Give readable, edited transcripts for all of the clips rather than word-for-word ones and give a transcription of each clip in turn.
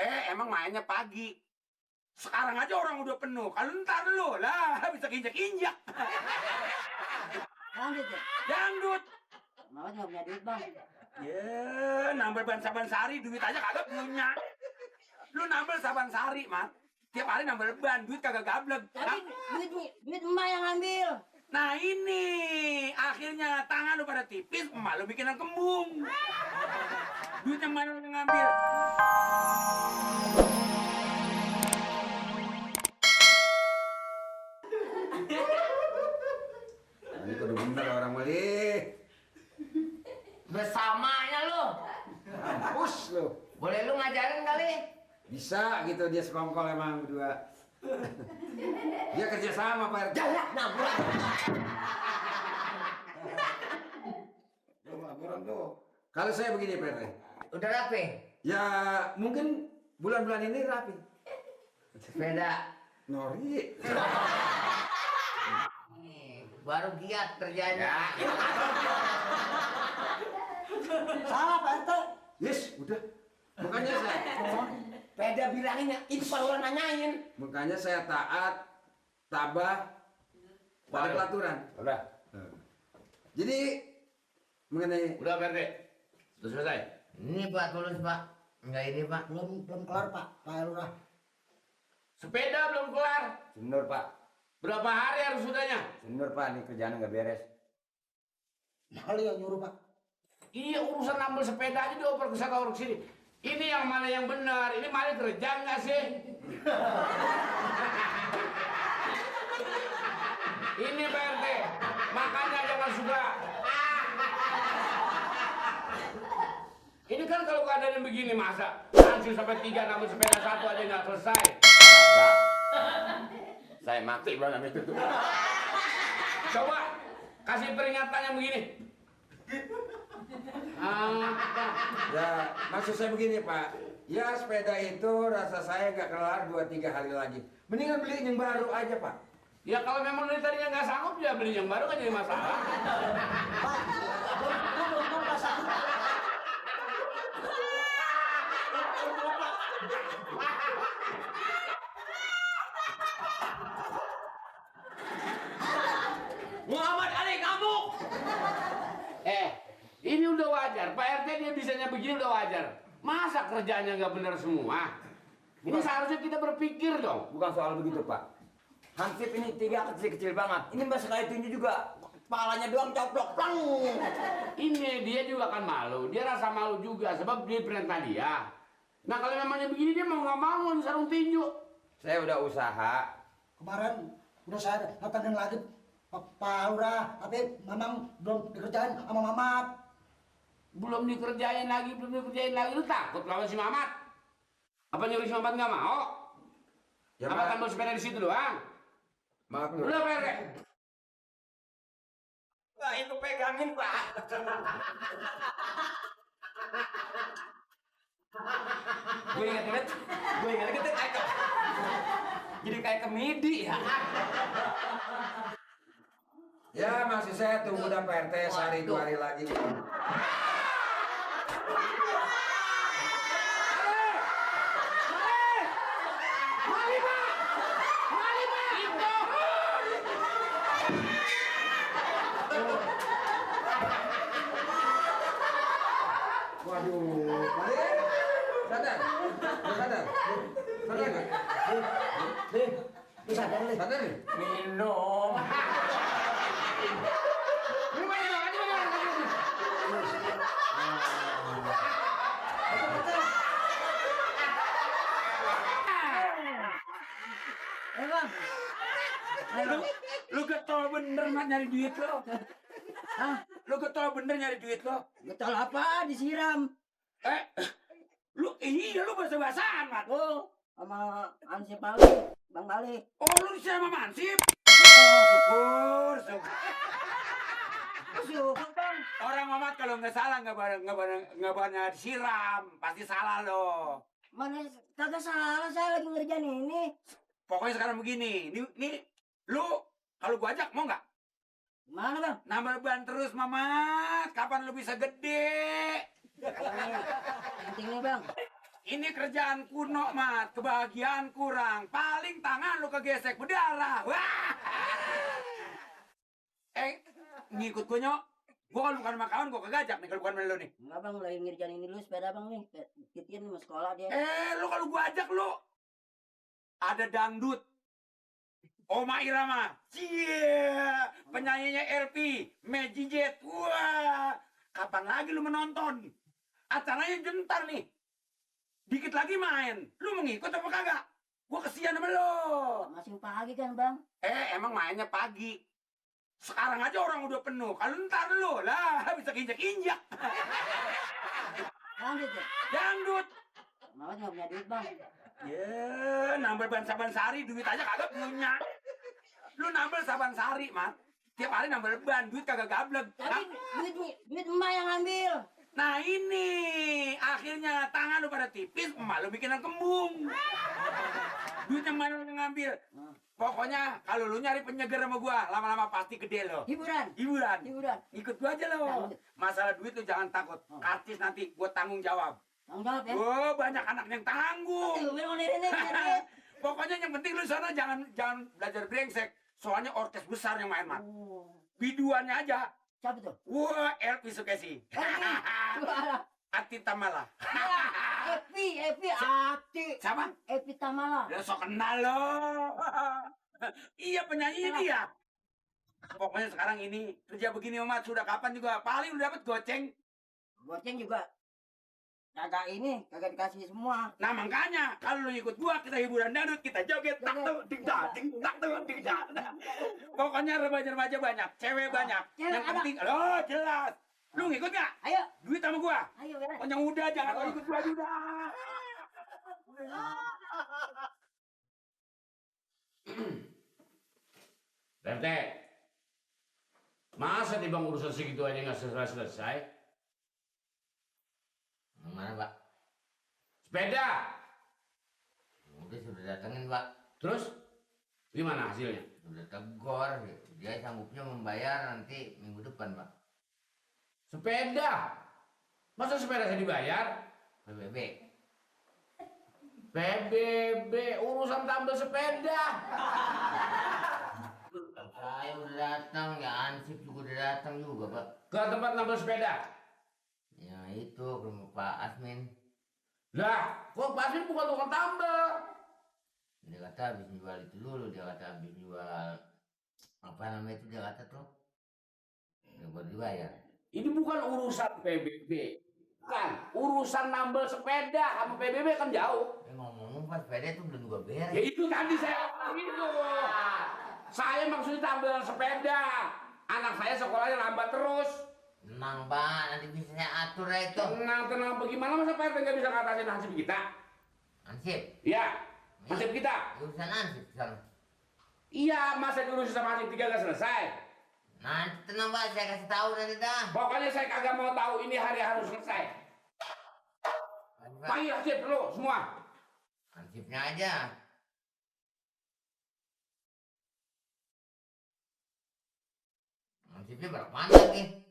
Emang mainnya pagi. Sekarang aja orang udah penuh. Kalau ntar lu lah bisa injak-injak. Dangdut ya? Dangdut. Malah nggak punya duit bang. Ya, nambel ban Saban Sari duit aja kagak punya. Lu nambel Saban Sari, Mat. Tiap hari nambel ban, duit kagak gablek. Tapi duit emak yang ambil. Nah ini, akhirnya tangan lu pada tipis, emak lu bikinan kembung. Duitnya mana lu ngambil? Ini kudu bener orang malih. Bersamanya lu. Mampus lu. Boleh lu ngajarin kali? Bisa gitu dia sekongkol emang berdua. Dia kerja sama Pak RT. Jangan naburan. Laporan tuh. Kalau saya begini Pak RT. Udah rapi? Ya mungkin bulan-bulan ini rapi. Sepeda. Nori. Baru giat kerjanya. Salah Pak RT. Yes, udah. Makanya saya Peda bilangin ya, itu kalau orang nanyain. makanya saya taat, tabah pada peraturan. Udah. Jadi mengenai Udah, Pak RT. Sudah selesai. Ini Pak, tulis Pak. Enggak ini Pak. Belum kelar Pak Lurah. Sepeda belum kelar. senior Pak, Berapa hari harus sudahnya? senior Pak, ini kerjaan nggak beres. Malah yang nyuruh Pak. Iya, urusan nambel sepeda aja dioper ke sana orang sini. Ini yang mana yang benar? Ini malah kerja nggak sih? Ini Pak RT. Makanya jangan suka. Ini kan kalau keadaan begini masa langsung sampai 3 nambel sepeda 1 aja nggak selesai. Pak, saya mati malam itu tuh. Coba kasih peringatan yang begini. Ya, maksud saya begini Pak. Ya sepeda itu rasa saya nggak kelar 2-3 hari lagi. Mendingan beli yang baru aja Pak. Ya kalau memang dari tadinya nggak sanggup ya beli yang baru kan jadi masalah. Pak, belum pasang. Muhammad Ali ngamuk. Ini udah wajar. Pak RT dia bisanya begini udah wajar. Masa kerjanya nggak benar semua? Ini seharusnya kita berpikir dong. Bukan soal begitu Pak. Hansip ini 3 kecil-kecil banget. Ini mbak sekali tunjuk juga. Kepalanya doang coplok. Plang. Ini dia juga kan malu. Dia rasa malu juga sebab dia perintah dia. Nah kalau memangnya begini dia mau nggak mau sarung tinju. Saya udah usaha. Kemarin udah saya datangin lagi Pak Lurah, tapi memang belum dikerjain sama Mamat. Belum dikerjain lagi. Lu takut lawan si Mamat? Apa nyuruh si Mamat nggak mau? Ya, Apa Pak. tambah sepeda di situ doang? Maaf Udah Pak RT. Pak, itu pegangin Pak. Gue inget-inget kayak jadi kayak kemidi ya. Ya maksud saya tunggu dah Pak RT sehari 2 hari lagi. Waduh, Mali, sadar, sadar, sadar nggak? Lu sadar nih. Sadar nih? Minum. Bang. Lu getol bener Mat nyari duit lo. Hah? Lu getol bener nyari duit lo. Getol apa? Disiram. Lu bahasa-bahasaan Mat. Oh, sama Ansip Bali, Bang Bali. Oh lu sama Mansip. Oh, Syukur. syukur Bang. Orang Mamat kalau nggak salah nggak banyak disiram, pasti salah lo. Mana kagak salah, saya lagi ngerjain ini. Pokoknya sekarang begini, nih lu kalau gua ajak mau nggak? Mana Bang? Nambah ban terus Mamat, kapan lu bisa gede? Penting nih Bang. ini kerjaan kuno, Mat. Kebahagiaan kurang. Paling tangan lu kegesek berdarah. Wah. Ngikut gue, Nyok. Gue kalau bukan sama kawan, gue kegajak nih kalau bukan sama lu nih. Enggak bang, lagi ngerjain ini dulu sepeda bang nih. Titin mau sekolah dia. Lu kalau gue ajak lu. Ada dangdut. Oma Irama. Cie. Penyanyinya RP. Magic Jet. Wah. Kapan lagi lu menonton? Acaranya jentar nih. Dikit lagi main. Lu mau ngikut apa kagak? Gua kesian sama lu. Masih pagi kan bang? Emang mainnya pagi. Sekarang aja orang udah penuh. Kalau ntar lu lah bisa injak-injak. Lanjut ya? Dangdut. Mama nggak punya duit bang. Nambel ban saban sari duit aja kagak punya. Lu nambel saban sari, Mat. Tiap hari nambel ban, duit kagak gablek. Tapi duit emak yang ngambil. Nah ini akhirnya tangan lu pada tipis, emak lu bikinan kembung. Duitnya mana lu ngambil? Pokoknya kalau lu nyari penyeger sama gua, lama-lama pasti gede lo. Hiburan. Hiburan. Ikut gua aja lo. Masalah duit lu jangan takut. Kartis nanti gua tanggung jawab. Tanggung jawab ya? Oh, banyak anak yang tanggung. Lu mau nih. Pokoknya yang penting lu sana jangan belajar brengsek. Soalnya orkes besar yang main, Mat. Biduannya aja. Siapa tuh? Wah, Elvi Sukesi. Ati Tamala. Epi, Ati. Siapa? Epi Tamala. Ya sok kenal lo. Iya penyanyi dia. Pokoknya sekarang ini kerja begini, Mat, sudah kapan juga paling udah dapat goceng. Goceng juga. Kagak dikasih semua. Nah makanya kalau lu ikut gua kita hiburan dangdut, kita joget tak tuh ding dak. Pokoknya remaja-remaja banyak, cewek banyak. Cewek Yang ada. penting lo jelas. Lu ngikut gak? Ayo. Duit sama gua. Ayo beres. Yang udah jangan lo ikut gua juga. RT, masa nih bang urusan segitu aja nggak selesai? Mana Pak? Sepeda, Udah sudah datengin Pak. terus gimana hasilnya? Sudah tegur, dia sanggupnya membayar nanti minggu depan Pak. Sepeda, masa sepeda saya dibayar? PBB. PBB, urusan tambal sepeda. Saya udah datang, ya Ansip juga udah datang juga Pak. Ke tempat tambal sepeda. Ya itu ke rumah Pak Asmin. Lah, kok Pak Asmin bukan tukang tambal? Dia kata habis jual itu dulu, dia kata habis jual apa namanya itu dia kata tuh. Dia baru dibayar. Ini bukan urusan PBB. Kan, urusan nambal sepeda sama PBB kan jauh. Ngomong-ngomong Pak sepeda itu belum juga beres. Ya itu tadi saya ngomong itu. Saya maksudnya tambal sepeda. Anak saya sekolahnya lambat terus. Tenang Pak, nanti bisa saya atur ya itu. Tenang, bagaimana masa Pak RT nggak bisa ngatasin nasib kita? Ansip. Ya, nasib kita. Urusan Ansip sana. Iya, masa diurusin sama nasib tiga nggak selesai. Nanti tenang Pak, saya kasih tahu nanti dah. Pokoknya saya kagak mau tahu ini hari harus selesai. Pak, Panggil nasib dulu semua. Ansipnya aja. Ansipnya berapa lagi?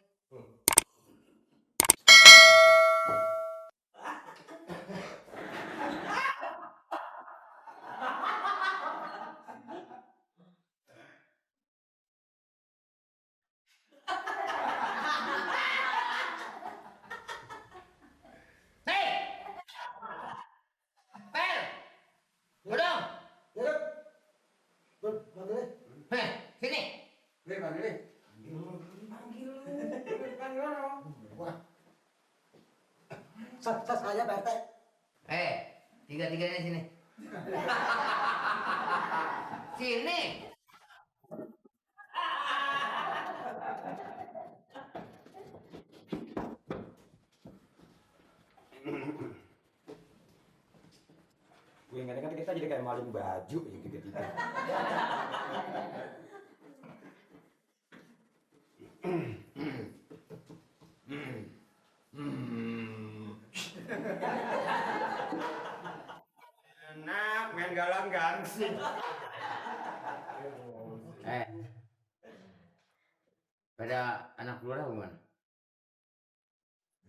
Bodong! Ya, Heh, sini. Nih, Bang, ini. Wah. Saya Pak RT. Tiga-tiganya sini. Sini. Gue ingatnya kan kita jadi kayak maling baju ya tiga-tiga. Enak, main galang gansing. Pada anak lurah gimana?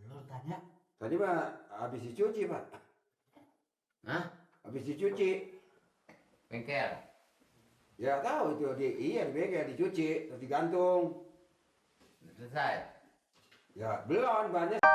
Lu tanya. Tadi mah habis dicuci, Pak. Hah? Habis dicuci. Bengkel. Ya tahu itu iya di bengkel dicuci terus digantung. Selesai. Ya belum banyak.